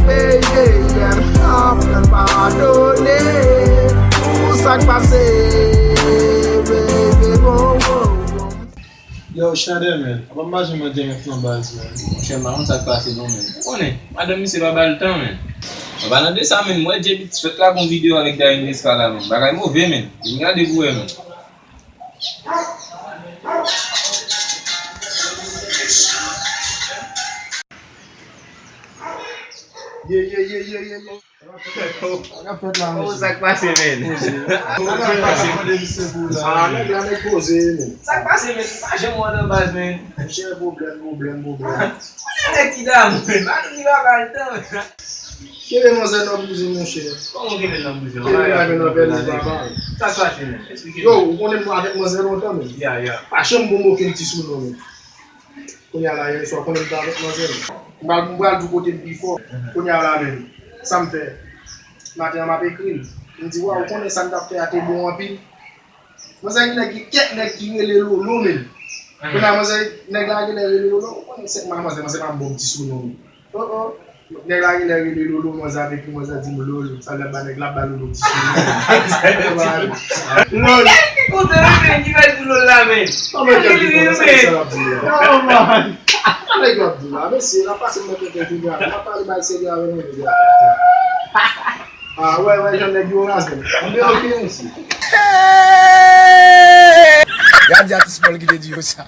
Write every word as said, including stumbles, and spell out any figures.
Baby, m ap nan padone pou sa k pase, baby, oh, oh, oh. Yo, Shader, man. Apa m pa janm wè J M F nan baz, man. Monchè, m pa konn sa k pase non, man. Ou konnen, madanm misye pa ba l tan, man. An palan de sa, man, m wè J B t fèt lage yon videyo avèk Darine Lescar la, man. Bagay move, man. Vin gade pou wè, man. Ye, ye, ye, ye, ye, ye. Sa k ap fèt la, mesye? Sa k pase, men? Sa k ap pase? Mande misye pou la. Ah, nèg la, nèg poze, men. Sa k pase, men? M pa janm wè w nan baz, men. Monchè, pwoblèm, pwoblèm, pwoblèm. Mwen nèg ki damou, men. Pa nou ki pa ba l tan, men. Kenbe manzè nan bouzen, monchè. Kòman kenbe l nan bouzen? Kenbe l nan bèl li, papa. Sa k pase, men? Eksplike m. Yo, ou konnen m avèk manzè lontan, men. Ya, ya. Pa janm bon m okenn ti sou non, men. Kounye a la, yè swa, konnen m t avèk manzè. M pral, m pral di w kote m pi fò. Kounye a la menm, sa m fè? Maten an, m ap ekri l. M di, waw, ou konnen sa n t ap fè a te bon anpil. Manzè gen nèg, gen kèk nèg ki rele Lolo menm. Kounye a, manzè, nèg la gen lè rele Lolo. Ou konnen sèk manzè, manzè pa m bon ti sou non. Oh, oh. Nèg la genlè rele Lolo, manzè ap ekri, manzè di m Lolo. Sa l ap ba nèg la, ap ba Lolo ti sou. Lolo. Ki kote l menm ki fè di Lolo la, men? Kòman nèg ap di Lolo? Sa, sa l ap di la? Oh, man. Sa nèg yo ap di la? Mesye, n ap pase nan tenten tou, n ap pale bay serye avè nou, nèg yo. Ah, wè, wè, jan nèg yo raz, men. Anben, oke, mesye. Gade atis Paul ki te di yo sa.